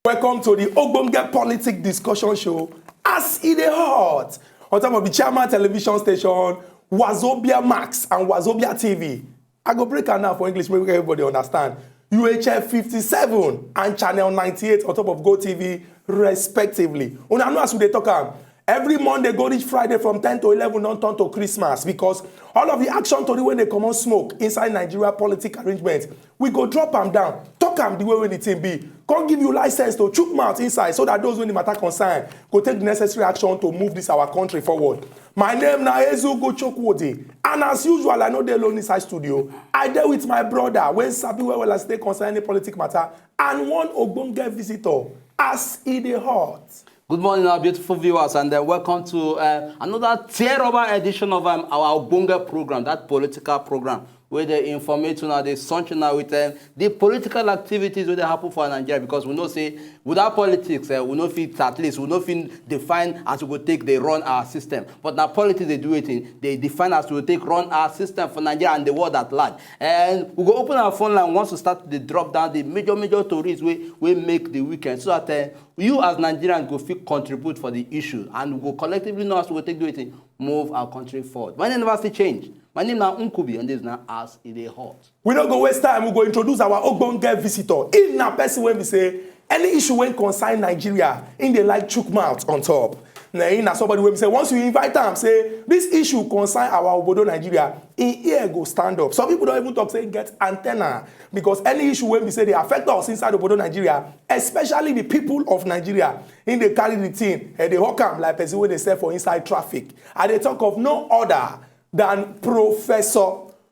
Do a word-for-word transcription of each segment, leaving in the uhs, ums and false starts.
Welcome to the Ogbonge Politic Discussion Show, as e dey hot, on top of the Chairman Television Station, Wazobia Max and Wazobia T V. I go break am now for English, make everybody understand. U H F fifty-seven and channel ninety-eight on top of Go T V, respectively. Una know as we dey talk am, every Monday go reach Friday from ten to eleven don turn to Christmas, because all of the action tori wey dey comot smoke inside Nigeria politic arrangement, we go drop am down, talk am the way wey the thing be, come give you license to chook mouth inside, so that those wey the matter concern go take the necessary action to move this our country forward. My name na Ezugo Chukwudi, and as usual, I no dey alone inside studio. I dey with my brother wey sabi well well as e take concern any politic matter, and one ogbonge visitor, as e dey hot. Good morning, our beautiful viewers, and uh, welcome to uh, another tear rubber edition of um, our Ogbonge program, that political program, where they informate una, they sunch una with um, the political activities wey dey happen for Nigeria, because we know say without politics, uh, we no fit, at least we no fit define as we go take dey run our system. But na politics dey do wetin dey define as we go take run our system for Nigeria and the world at large. And we go open our phone line once we start to dey drop down the major major tories wey wey make the weekend, so that uh, you as Nigerians go fit contribute for the issue, and we go collectively know as we go take do wetin move our country forward. My name never still change. My name na Nkubi, and this na as e dey hot. We no go waste time, we go introduce our ogbonge visitor. He na person wey be say any issue wey concern Nigeria, he dey like chook mouth on top. Na he na somebody wey be say once you invite am say this issue concern our obodo Nigeria, him ear go stand up. Some people don even talk say he get antenna, because any issue wey be say dey affect us inside obodo Nigeria, especially the people of Nigeria, he dey carry the thing, eh, dey hawk am like person wey dey sell for inside traffic. I dey talk of no other than Professor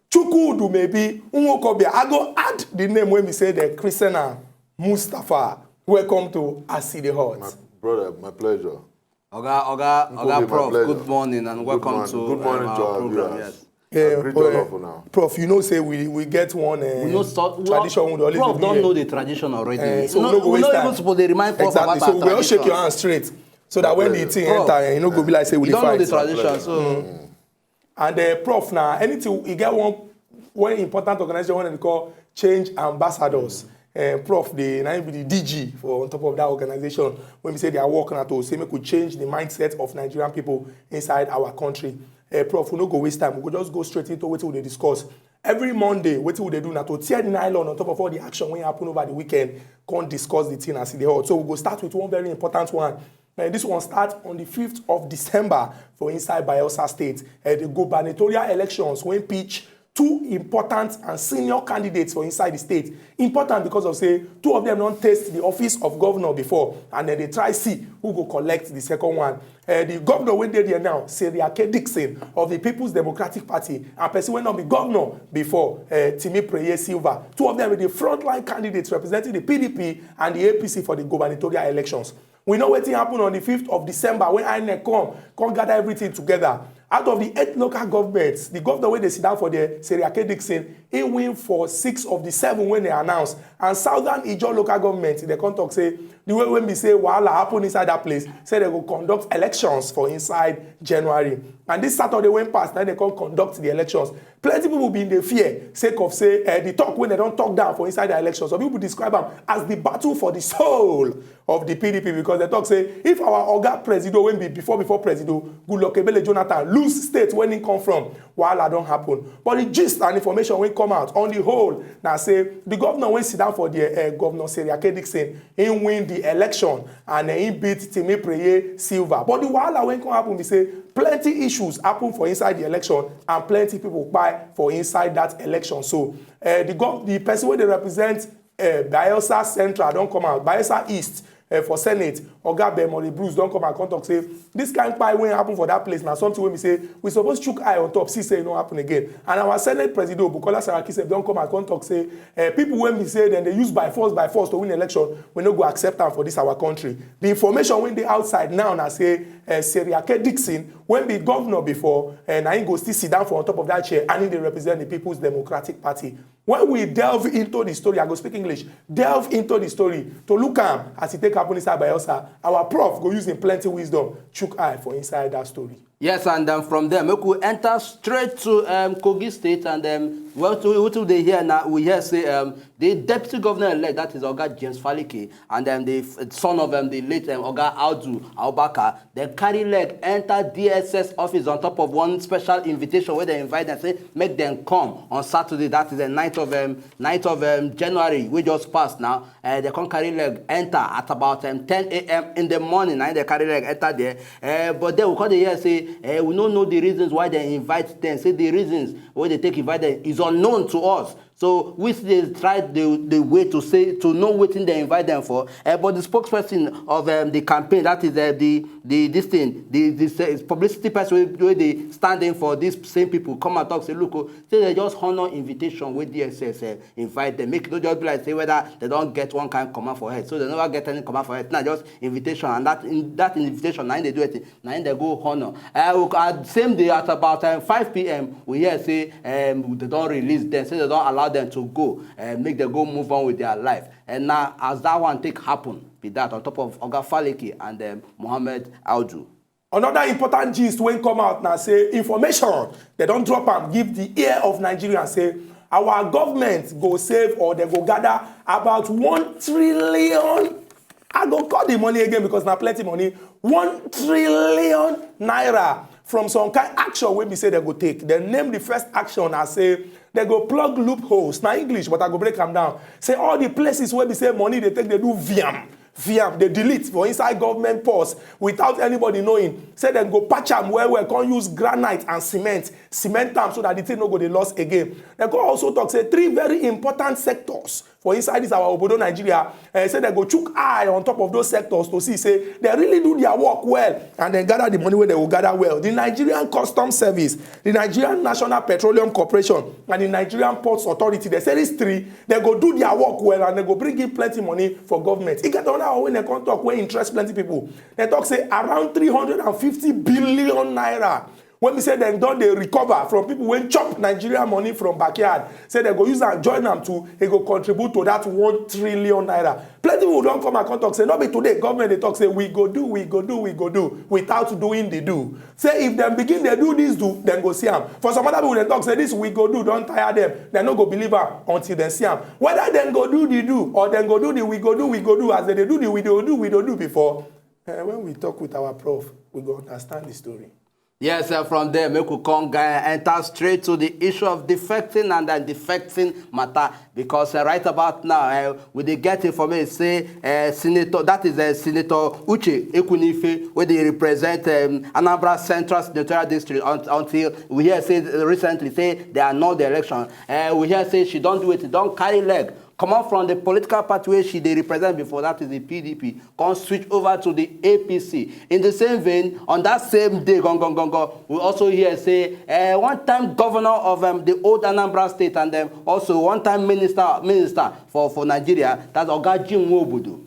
Chukwudumebi Nwokobia. I go add the name wey be say dey christen am, Mustapha. Welcome to As E Dey Hot. My brother, my pleasure. Oga, Oga, Oga Prof, good morning and welcome to, good morning um, to our, our program. Viewers. Yes. Yeah, I greet all of una. Prof, you know say we we get one uh, we know so, tradition we always Prof don know the tradition already. Uh, so no, we no go waste time. We no even suppose dey remind Prof exactly. About so we all shake your hand straight, so that when the thing enter, eh, you no go be like say we dey fight. You don know the tradition, so. Mm. And uh, Prof, now anything you get one one important organization wey dem dey call Change Ambassadors. Uh, Prof dey na him be the D G for on top of that organization, wey be say their work na to say make we change the mindset of Nigerian people inside our country. Uh, Prof, we no go waste time, we go just go straight into wetin we dey discuss. Every Monday, wetin we dey do na to tear the nylon on top of all the action wey happen over the weekend, come discuss the thing as e dey hot. So we go start with one very important one. Uh, this one start on the fifth of December for inside Bayelsa State. Uh, the gubernatorial elections wey pitch two important and senior candidates for inside the state. Important because of say two of them don taste the office of governor before, and then they try see who go collect the second one. Uh, the governor wey dey there now, Seriake Dickson of the People's Democratic Party, and person wey no be governor before, uh, Timi Preye Silva. Two of them be the frontline candidates representing the P D P and the A P C for the gubernatorial elections. We know wetin happen on the fifth of December when INEC come come gather everything together. Out of the eight local governments, the governor wey dey sit down for there, Seriake Dickson, he win for six of the seven wey they announce. And Southern Ijaw local government, they come talk say the way wey be say wahala happen inside that place, say they go conduct elections for inside January. And this Saturday wey pass, na they come conduct the elections. Plenty people bin dey fear sake of say eh, the talk wey dem don talk down for inside the election, some people describe am as the battle for the soul of the P D P, because dem talk say if our oga presido wey be before before presido, Goodluck Ebele Jonathan, lose state wey he come from, wahala don happen. But the gist and information wey come out on the whole na say the governor wey sit down for there, eh, Governor Seriake Dickson, he win the election and eh, he beat Timi Preye Silva. But the wahala wey come happen be say plenty issues happen for inside the election and plenty people kpai for inside that election. So uh, the, gov- the person wey dey represent uh, Bayelsa Central don come out, Bayelsa East uh, for Senate, Oga Bemore Bruce don come out come talk say this kind kpai wey happen for that place na something wey be say we suppose chook eye on top, see say e no happen again. And our Senate President Bukola Saraki sef don come out come talk say uh, people wey be say dem dey use by force by force to win election, we no go accept am for this our country. The information wey dey outside now na say uh, Seriake Dickson, wey be governor before, uh, na him go still sit down for on top of that chair and he dey represent the People's Democratic Party. When we delve into the story, I go speak English, delve into the story to look am as e take happen inside Bayelsa, our prof go use him plenty wisdom chook eye for inside that story. Yes, and um, from there, make we enter straight to um, Kogi State, and um, well, to, wetin we dey hear now, we hear say um, the deputy governor-elect, that is Oga James Falike, and um, the f- son of um, the late um, Oga Audu Abubakar, dem carry leg enter D S S office on top of one special invitation where they invite them, say make them come on Saturday, that is the ninth of um, ninth of um, January, we just passed now. Uh, they come carry leg enter at about um, ten a m in the morning. Now they carry leg enter there. Uh, but then we come dey hear say uh, we no know the reasons why they invite them. Say the reasons why they take invite them is unknown to us. So we still dey try the, the way to say to know wetin they invite them for. Uh, but the spokesperson of um, the campaign, that is uh, the the this thing, the this uh, publicity person wey wey dey stand in for these same people, come and talk say, look, oh, say they just honor invitation wey D S S uh, invite them. Make e no just be like say whether they don get one kind command for head. So they never get any command for head. Na just invitation, and that in, that invitation na im dey do it. Na im dey go honor. Uh, we, at same day at about um, five p m, we hear say um, they don release them, say they don allow them to go, uh, make them go move on with their life. And now, as that one take happen, be that on top of Oga Faleke and um, Mohammed Audu. Another important gist wey come out na say information they don drop am give the ear of Nigeria, say our government go save or they go gather about one trillion. I go call the money again because na plenty money. One trillion naira from some kind action wey be say they go take. They name the first action as say they go plug loopholes. Na English, but I go break am down. Say all the places where be say money they take, they do viam, viam, they delete for inside government purse without anybody knowing. Say dem go patch am well well, come use granite and cement, cement am so that the thing no go dey loss again. Dem go also talk say three very important sectors for inside this our obodo Nigeria, eh, say dem go chook eye on top of those sectors to see say they really do their work well, and then gather the money wey they go gather well. The Nigerian Customs Service, the Nigerian National Petroleum Corporation, and the Nigerian Ports Authority, they say these three, they go do their work well and they go bring in plenty money for government. E get another one wey dem come talk wey interest plenty people. Dem talk say around three hundred and fifty billion naira wey be say dem don dey recover from people wey chop Nigeria money from backyard. Say dem go use am join am to, e go contribute to that one trillion naira. Plenty people don come and come talk say no be today government dey talk say we go do, we go do, we go do without doing the do. Say if dem begin dey do this do, dem go see am. For some other people dem talk say this we go do don tire dem, dem no go believe am until dem see am. Whether dem go do the do or dem go do the we go do, we go do, as dem dey do the we dey do, we dey do before. Eh, when we talk with our prof, we go understand the story. Yes, uh, from there, make we come guy enter straight to the issue of defecting and then defecting matter, because uh, right about now uh, we dey get information say uh, senator, that is uh, Senator Uche Ekwunife, wey dey represent um, Anambra Central Senatorial District un- until we hear say recently say they annul the election. Uh, we hear say she don do it, don carry leg comot from the political party wey she dey represent before, that is the P D P, come switch over to the A P C. In the same vein, on that same day, gong, gong, gong, gong, we also hear say uh, one time governor of um, the old Anambra State and um, also one time minister minister for, for Nigeria, that's Oga Jim Nwobodo,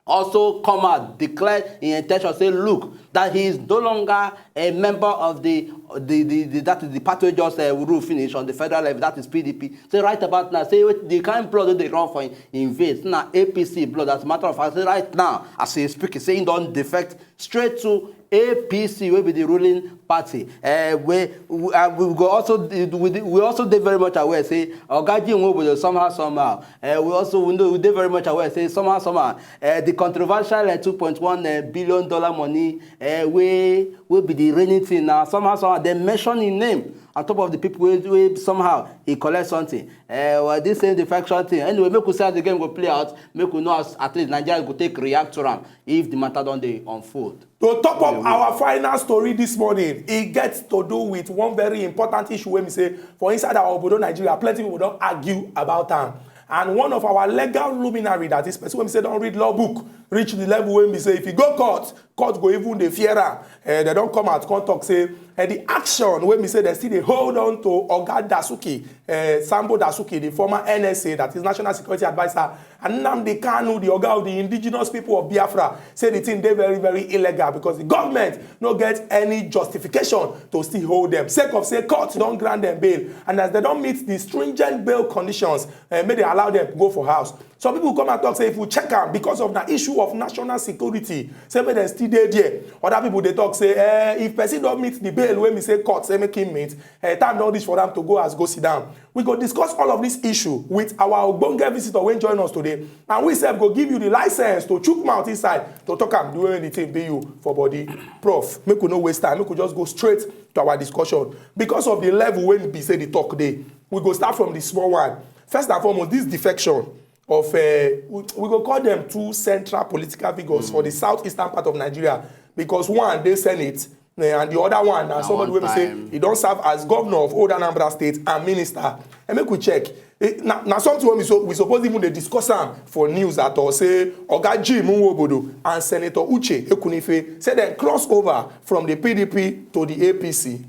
also come out declare im intention say look, that he is no longer a member of the the the, the that is the party wey just uh, rule finish on the federal level, that is P D P. Say right about now, say wetin the kind blood wey dey run for im veins na A P C blood. As a matter of fact, say right now as he speak, say he don defect straight to A P C, wey be the ruling party. Uh, we, we, uh, we go also we, we also dey very much aware say Oga Jim Nwobodo somehow somehow. Uh, we also we, know, we dey very much aware say somehow somehow uh, the controversial uh, two point one uh, billion dollar money uh, wey wey be the reigning thing now, somehow somehow dem mention im name on top of the people wey wey somehow he collect something. Uh, well, this same defection thing. Anyway, make we see as the game go play out. Make we know as at least Nigeria go take react to am if the matter don dey unfold. To top up our final story this morning, e get to do with one very important issue wey be say for inside our obodo Nigeria, plenty people don argue about am. And one of our legal luminary, that is person wey be say don read law book reach the level wey be say if e go court, court go even dey fear am. Eh, dem don come out come talk say eh, the action wey be say dem still dey hold on to Oga Dasuki, eh, Sambo Dasuki, the former N S A, that is National Security Adviser, and Nnamdi Kanu, the oga of the indigenous people of Biafra, say the thing dey very very illegal because the government no get any justification to still hold them sake of say court don grant them bail, and as they don meet the stringent bail conditions, eh, make they allow them go for house. Some people come and talk say if we check am because of na issue of national security, say make dem still dey there. Other people dey talk say eh, if person don meet the bail wey be say court say make him meet, eh, time don reach for am to go as go sit down. We go discuss all of this issue with our ogbonge visitor wey join us today, and we sef go give you the license to chook mouth inside to talk am the way the thing be you for body. Prof, make we no waste time, make we just go straight to our discussion because of the level wey be say the talk dey. We go start from the small one. First and foremost, this defection of uh, we, we go call them two central political figures for the southeastern part of Nigeria, because one dey senate, eh, and the other one na somebody wey be say he don serve as governor of old Anambra State and minister. And make we check. Eh, na, na something wey we, so, we suppose even dey discuss am for news at all, say Oga Jim Nwobodo and Senator Uche Ekwunife say dem cross over from the P D P to the A P C.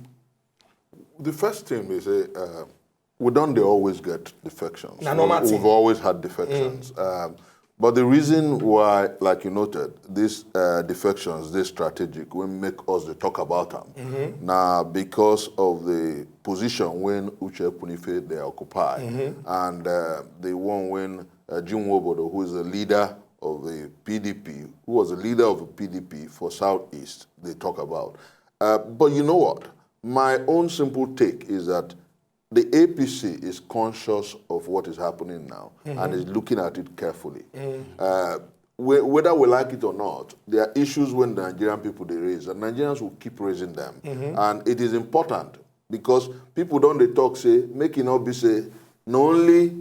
The first thing we say, uh, we don't they always get defections. Na normal We- thing. We've always had defections. Um, but the reason why, like you noted, these uh, defections, this strategic, we make us the talk about them. Now, because of the position when Uche Ekwunife they occupy, and uh, the one when uh, Jim Nwobodo, who is the leader of the P D P, who was the leader of the P D P for Southeast, they talk about. Uh, but you know what? My own simple take is that the A P C is conscious of what is happening now and is looking at it carefully. Uh, whe- whether we like it or not, there are issues when the Nigerian people they raise, and Nigerians will keep raising them. And it is important because people don't they talk say, make it not be say, not only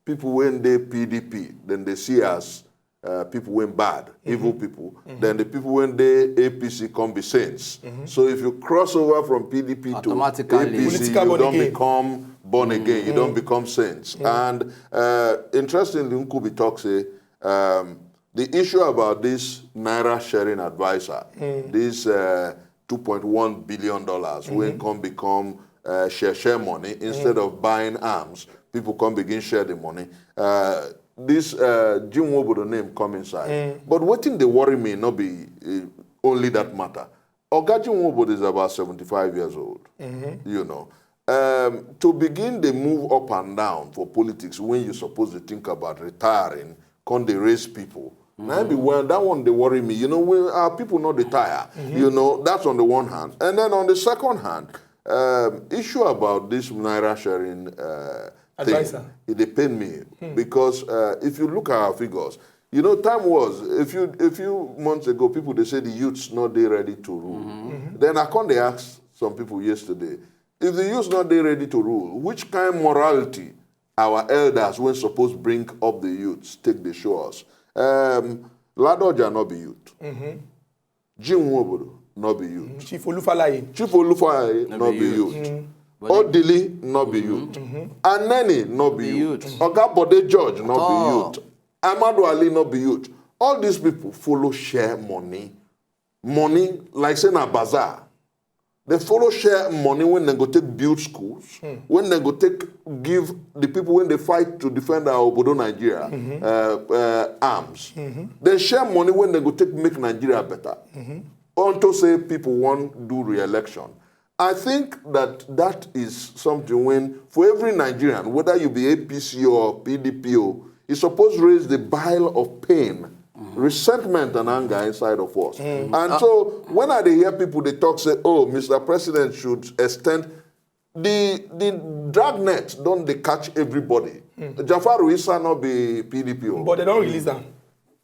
people when they P D P, then they see us uh, people wey bad, evil people, then the people wey dey A P C come be saints. So if you cross over from P D P to Automatically. A P C, Political you born don't again. become born again. You don't become saints. And uh, interestingly, Nkubi talk say um, the issue about this naira sharing advisor, this uh, two point one billion dollars, when come become uh, share share money instead of buying arms. People come begin share the money. Uh, this uh, Jim Nwobodo name come inside. But wetin dey worry me not be uh, only that matter. Oga Jim Nwobodo is about seventy-five years old. You know, um, to begin the move up and down for politics when you suppose to think about retiring, come dey raise people. Now be well, that one they worry me. You know, we, our people not retire. You know, that's on the one hand, and then on the second hand, um, issue about this naira sharing uh, thing, Advisor. It dey pain me because uh, if you look at our figures, you know, time was a few a few months ago. People they say the youths not they ready to rule. Then I come they ask some people yesterday, if the youths not they ready to rule, which kind morality our elders when supposed bring up the youths take the show us? Um, Ladoja not be youth. Jim Nwobodo not be youth. Chief Olufalaye. Chief Olufalaye not be youth. Odili not be youth. Aneni not be Be youth. Youth. Oga Bode George not Oh. Be youth. Amadu Ali not be youth. All these people follow share money. Money like say na bazaar. They follow share money when they go take build schools, when they go take give the people when they fight to defend our obodo Nigeria uh, uh, arms. They share money when they go take make Nigeria better. Unto say people want do re-election. I think that that is something when for every Nigerian, whether you be A P C or P D P, you suppose raise the bile of pain, resentment and anger inside of us. And so when I dey hear people they talk say, oh, Mister President should extend the the dragnet don't they catch everybody. Jafaru Issa not be P D P o. But they don't release them.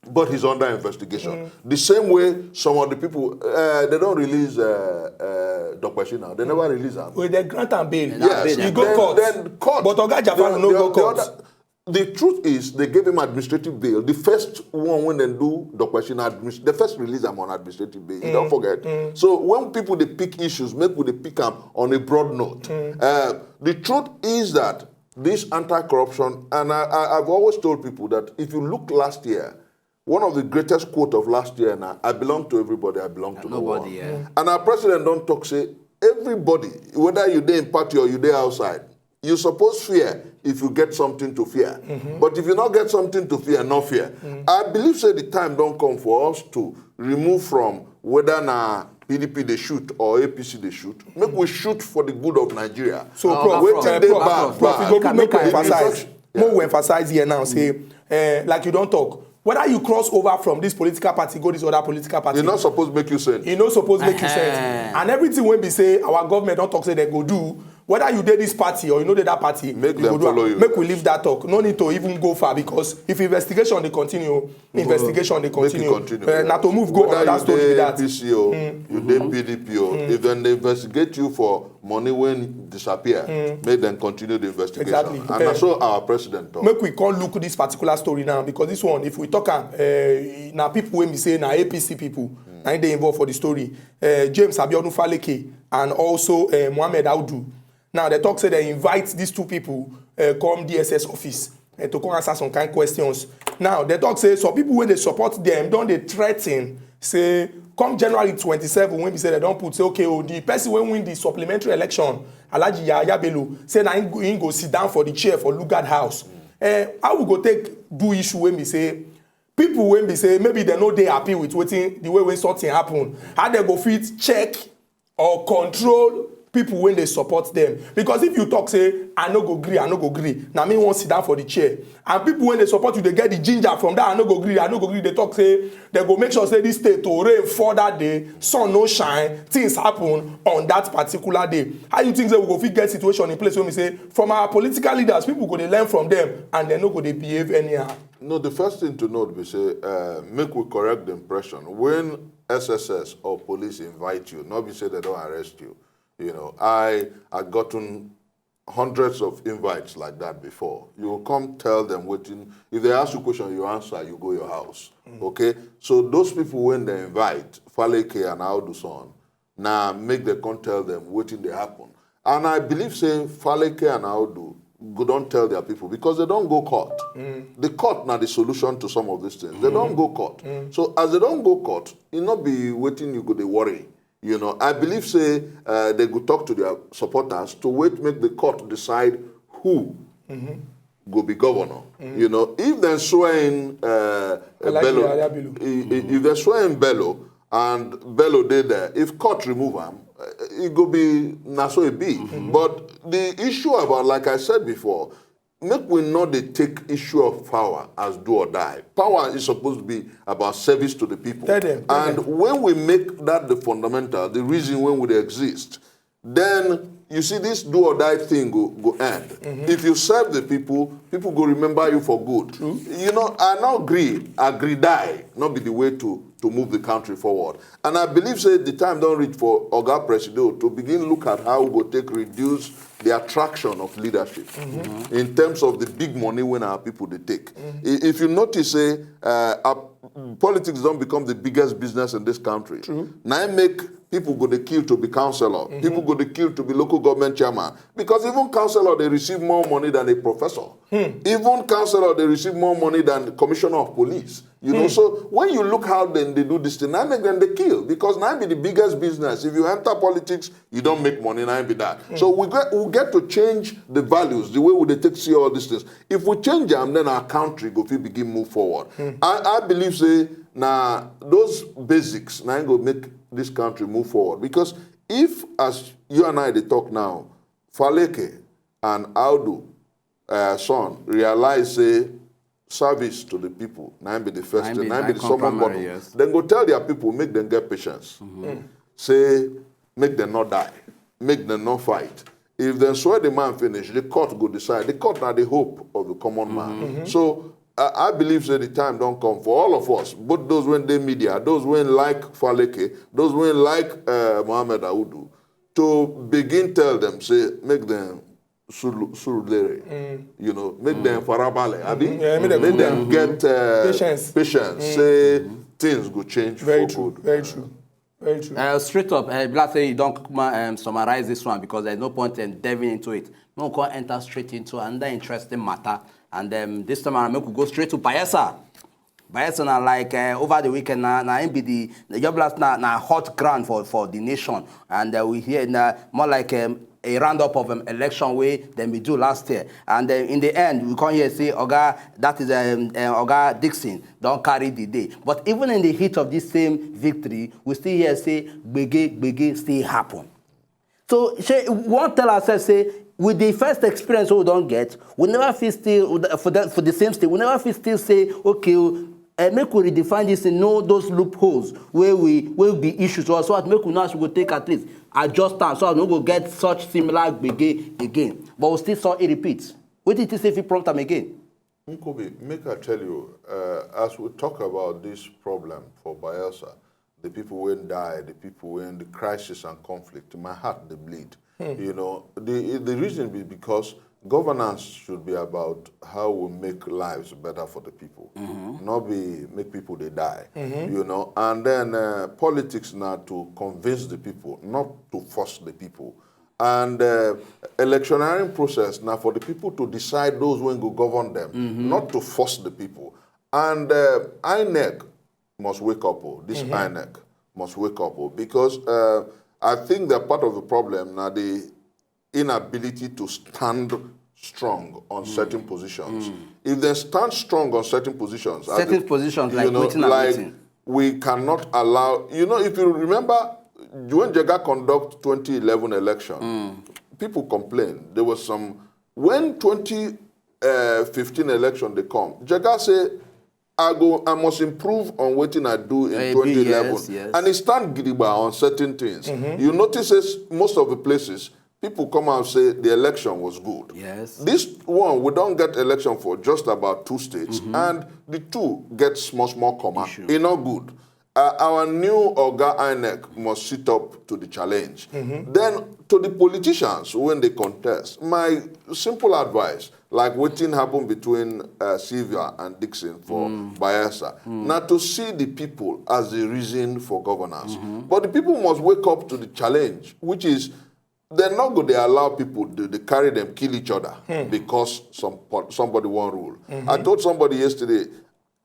But he's under investigation. The same way some of the people uh, they don't release uh, uh, Dokpeshina. They never release him. Well, they grant and bail. Yes. He go then, court. Then court. But Oga Jafaru The- no the- go the court. other- The truth is, they gave him administrative bail. The first one when they do Dokpeshina, administ- the first release him on administrative bail. You don't forget. So when people they pick issues, make we they pick up on a broad note. Uh, the truth is that this anti-corruption, and I, I, I've always told people that if you look last year, one of the greatest quote of last year now, I belong to everybody, I belong to no Nobody, one. Yeah. And our president don't talk say everybody, whether you dey in party or you dey outside, you suppose fear if you get something to fear. But if you not get something to fear, no fear. I believe say the time don't come for us to remove from whether na P D P they shoot or A P C they shoot. Make we shoot for the good of Nigeria. So, Uh, Prof, Wetin uh, dey Prof, bad, Prof, bad. you go Make I- make make we I- emphasize. Mo we emphasize here now say, eh, like you don talk, whether you cross over from this political party go this other political party, E no suppose make you send. E no suppose make you sense. And everything wey be say our government don talk say dem go do, whether you dey this party or you no dey that party, Make you dem go do am. Follow you. Make we leave that talk. No need to even go far, because if investigation dey continue, investigation dey Make e continue. continue. Eh, na to move go Whether another you story be dey that. A P C o, you dey P D P o, if dem dey investigate you for money wey disappear, make dem continue the investigation. Exactly. And na Eh. so our president talk. Make we come look this particular story now, because this one, if we talk am, uh, na people wey be say na A P C people na im dey involved for the story. Uh, James Abiodun Faleke and also uh, Mohammed Audu. Now they talk say they invite these two people uh, come D S S office uh, to come answer some kind questions. Now they talk say some people wey dey support them don dey threaten say come January twenty-seven, wey be say they don put say, okay, oh, the person wey win the supplementary election, Alhaji Yahaya Bello, say na him go- him go sit down for the chair for Lugard House. Eh, how we go take do issue wey be say people wey be say maybe dem no dey happy with wetin, the way wey something happen, how dem go fit check or control people wey dey support them? Because if you talk say, "I no go gree, I no go gree," na me wan sit down for the chair, and people wey dey support you dey get the ginger from that "I no go gree, I no go gree," dey talk say dem go make sure say this state to rain fall that day, sun no shine, things happen on that particular day. How you think say we go fit get situation in place wey we say from our political leaders, people go dey learn from them and dem no go dey behave anyhow? No, the first thing to note be say, uh, make we correct the impression. When S S S or police invite you, not be say they don't arrest you. You know, I I gotten hundreds of invites like that before. You will come tell them waiting. If they ask you question, you answer. You go your house. Okay. So those people when they invite Faleke and Audu son, now make them come tell them waiting they happen. And I believe say Faleke and Audu go don't tell their people because they don't go court. The court now the solution to some of these things. They don't go court. So as they don't go court, it not be waiting you go dey worry. You know, I believe say uh, they go talk to their supporters to wait make the court decide who go be governor. You know, if they swear in uh, Alhaji Bello, Yahaya Bello. i- i- if they swear in Bello and Bello dey there, if court remove am, uh, it go be na so it be. But the issue about, like I said before, make we not dey take issue of power as do or die. Power is supposed to be about service to the people. Tell them, tell And when we make that the fundamental, the reason when we dey exist, then you see this do or die thing go, go end. If you serve the people, people go remember you for good. You know, I now agree, agree die, not be the way to, to move the country forward. And I believe say the time don't reach for Oga Presido to begin look at how we go take reduce the attraction of leadership in terms of the big money when our people they take. I- If you notice, say, uh, our politics don't become the biggest business in this country. Now I make people go to kill to be councillor, people go to kill to be local government chairman, because even councillor they receive more money than a professor. Even councillor they receive more money than the commissioner of police. You know, so when you look how then they do this thing, I make them they kill because now be the biggest business. If you enter politics, you don't make money, now be that. So we get we get to change the values, the way we dey take see all these things. If we change them, then our country go fit begin move forward. I, I believe say now those basics now go make this country move forward because if, as you and I they talk now, Faleke and Audu uh, son realize say service to the people na im be the first Na im thing, be na im be the icon summon primary, bottom. Yes. Then go tell their people make them get patience. Say make them not die, make them not fight. If dem swear the man finish, the court go decide. The court na the hope of the common man. So I, I believe say the time don't come for all of us, both those when they media, those when like Faleke, those when like uh, Mohammed Audu, to begin tell them say make them sulu- surulere, you know, make them farabale, abi, Yeah, make them make cool them down. Get uh, Patience. Patience. Say things go change Very for true. good. Very true. Very true. Uh, straight up, uh, Black say you don't um, summarize this one because there's no point in delving into it. No, we can enter straight into another interesting matter, and um, this time around, make we go straight to Bayelsa. Bayelsa na like uh, over the weekend na na im be the the job last na na hot ground for for the nation, and uh, we hear na more like um, a roundup of um, election way than we do last year, and uh, in the end we come here say oga that is um, uh, oga Dixon don't carry the day, but even in the heat of this same victory we still hear say gbege gbege still happen. So she won't tell herself say with the first experience we don't get, we never feel still for the, for the same state. We never feel still say, okay, uh, make we redefine this and know those loopholes where we will be issues or so that make we know as we go take at least adjust time so I no go get such similar gbege again. But we still saw it repeat. What did you say if you prompt them again? Nkobe, make I tell you, uh, as we talk about this problem for Bayelsa, the people when die, the people when the crisis and conflict, my heart they bleed. You know, the the reason be because governance should be about how we make lives better for the people, not be make people they die. You know, and then uh, politics now to convince the people, not to force the people. And uh, electioneering process now for the people to decide those when go govern them, not to force the people. And uh, INEC must wake up. Oh, this INEC must wake up. Oh, because uh, I think that part of the problem now the inability to stand strong on certain positions. If they stand strong on certain positions, as Certain the- positions, you like know, wetin and like wetin. We cannot allow. You know, if you remember when Jega conduct twenty eleven election, people complained. There was some when twenty fifteen election they come. Jega say, I go, I must improve on wetin I do in Eh, twenty eleven, yes, yes. And he stand gidigba on certain things. You notice this, most of the places people come out say the election was good. Yes. This one we don't get election for just about two states, and the two get small small comma. Issue. E not good. Uh, our new Oga INEC must sit up to the challenge. Then to the politicians when they contest, my simple advice, like wetin happen between uh, Sylvia and Dixon for Bayelsa, na to see the people as the reason for governance. But the people must wake up to the challenge, which is they're not going to allow people to they carry them kill each other because some po- somebody won't rule. I told somebody yesterday,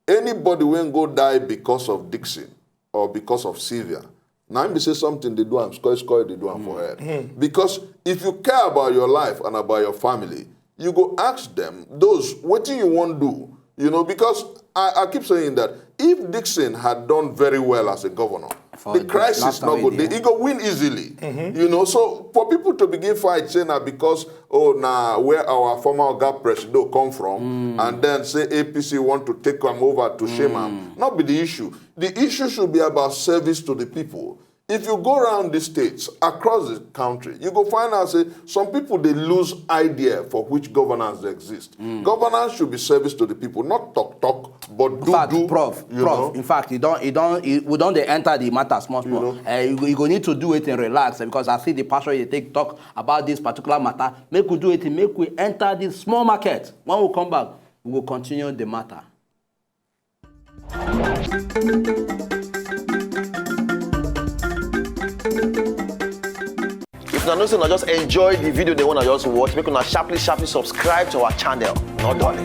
anybody when go die because of Dixon or because of Sylvia, now me say something they do am score score they do am for head. Because if you care about your life and about your family, you go ask them those what do you want do, you know, because I, I keep saying that if Dixon had done very well as a governor, For the crisis last not time go he there. did. He go win easily. You know, so for people to begin fight, say now because oh now where our former Oga Presido come from, and then say A P C want to take him over to shame him. Not be the issue. The issue should be about service to the people. If you go around the states across the country, you go find out say some people they lose idea for which governance they exist. Governance should be service to the people, not talk talk, but do In fact, do. prof, you prof. know? In fact, you don't, you don't, you, we don't dey enter the matter small small. know? Eh, you, go- you go need to do it and relax eh, because I see the passion you take talk about this particular matter. Make we do it. Make we enter this small market. When we come back, we will continue the matter. If una know say una just enjoy the video they wanna just watch, make una sharply sharply subscribe to our channel. No darling.